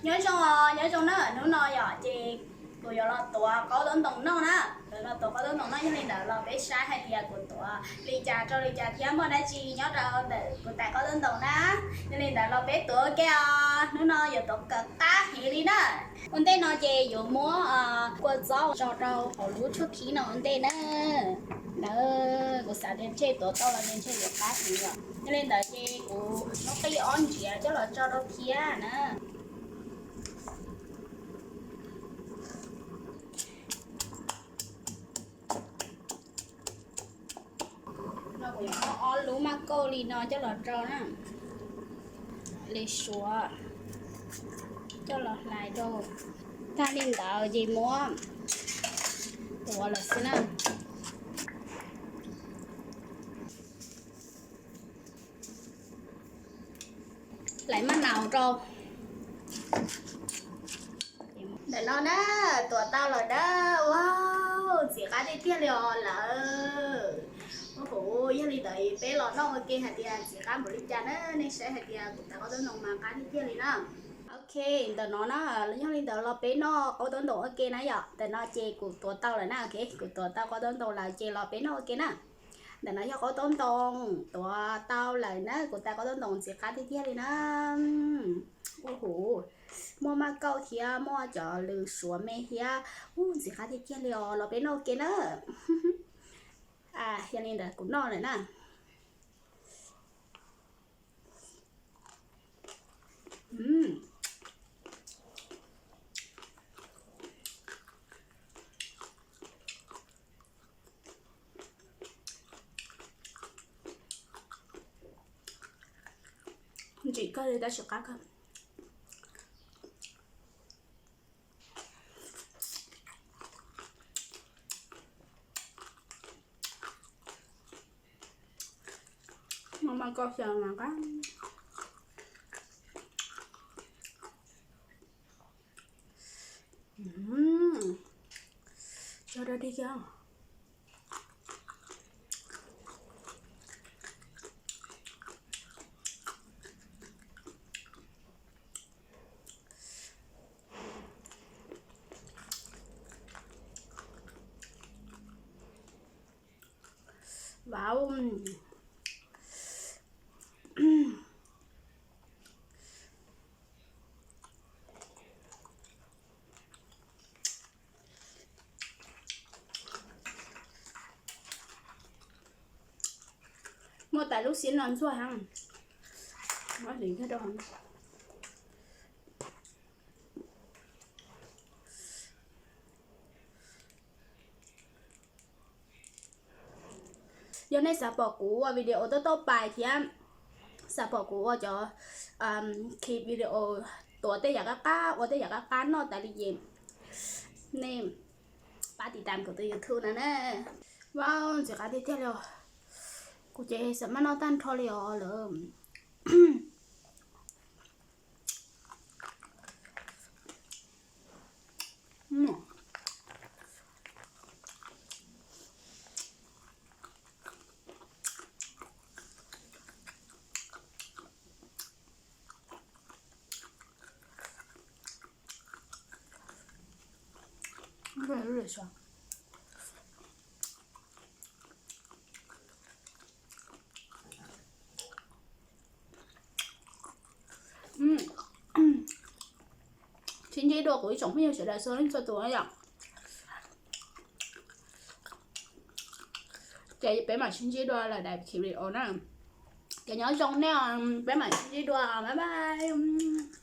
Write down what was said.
Nyob zoo, nyob zoo na, hnub no yom ces kuv yuav los tuav qaub taub ntoos noj na. Kuv los tuav qaub taub ntoos noj, yog li ntawd los peb saib hais tias kuv tuav li cas rau li cas thiab muaj dab tsi nyob rau ntawm kuv tais qaub taub ntoos na. Yog li ntawd los peb tuav ua ke os. Hnub no yuav tuav kom qab heev li na. Ua ntej no ces yuav muab kua txob tso rau hauv lub tshuaj khib no ua ntej na. Ntawd kuv xav tias ntshe tuav tau los ntshe yuav qab heev yom. Yog li ntawd ces kuv muab qij ob ntsiav coj los tso rau thiab na. No kuv yuav muab ob lub maj kauj li no coj los rau na, li suav coj los hlais rau. Tag li ntawd ces muab tuav lawm xwb na. Hlais maj naus rau. Ntawm no na, tuav tau lawm na. Wow, ntxim qab tiag tiag li os lawm. Ua hu, yog li ntawd peb los noj ua ke hais tias ntxim qab npaum li cas na, nej saib hais tias kuv tais qaub taub ntoos mas qab tiag tiag li na. Ok, ntawm no na, yog li ntawd los peb noj qaub taub ntoos ua ke na yom. Ntawm no ces kuv tuav tau lawm na, ok, kuv tuav tau qaub taub ntoos lawm ces los peb noj ua ke na. Ntawm no yog qaub taub ntoos tuav tau lawm na, kuv tais qaub taub ntoos ntxim qab tiag tiag li na. Ua hu, muaj maj kauj thiab muaj cov lws suav me thiab, ub, ntxim qab tiag tiag li os, los peb noj ua ke na. Yog li ntawd kuv noj lawm na. Ntsim kawg li tab sis qab kawg. Muaj maj kauj xyaw mas qab. Tso rau dig kiag. Wow. Muaj tais lub xiab no ntxuaj heev. Muab hliv kiag rau hauv. Yog nej xav pom kuv ua video tau tau pais thiab xav pom kuv ua cov clip video tuav tej yam qab qab, ua tej yam qab qab noj tas li ces nej pab tiv tam kuv tus YouTube no na. Wow, ntxim qab tiag tiag li os. Kuv ces xav maj noj tag nrho li os lawm. Sib ntsib dua kuv ib tsoom phooj ywg sawv daws txhua leej txhua tus yom. Ces peb mam sib ntsib dua lawm daim video na. Ces nyob zoo nej, peb mam sib ntsib dua, bye bye.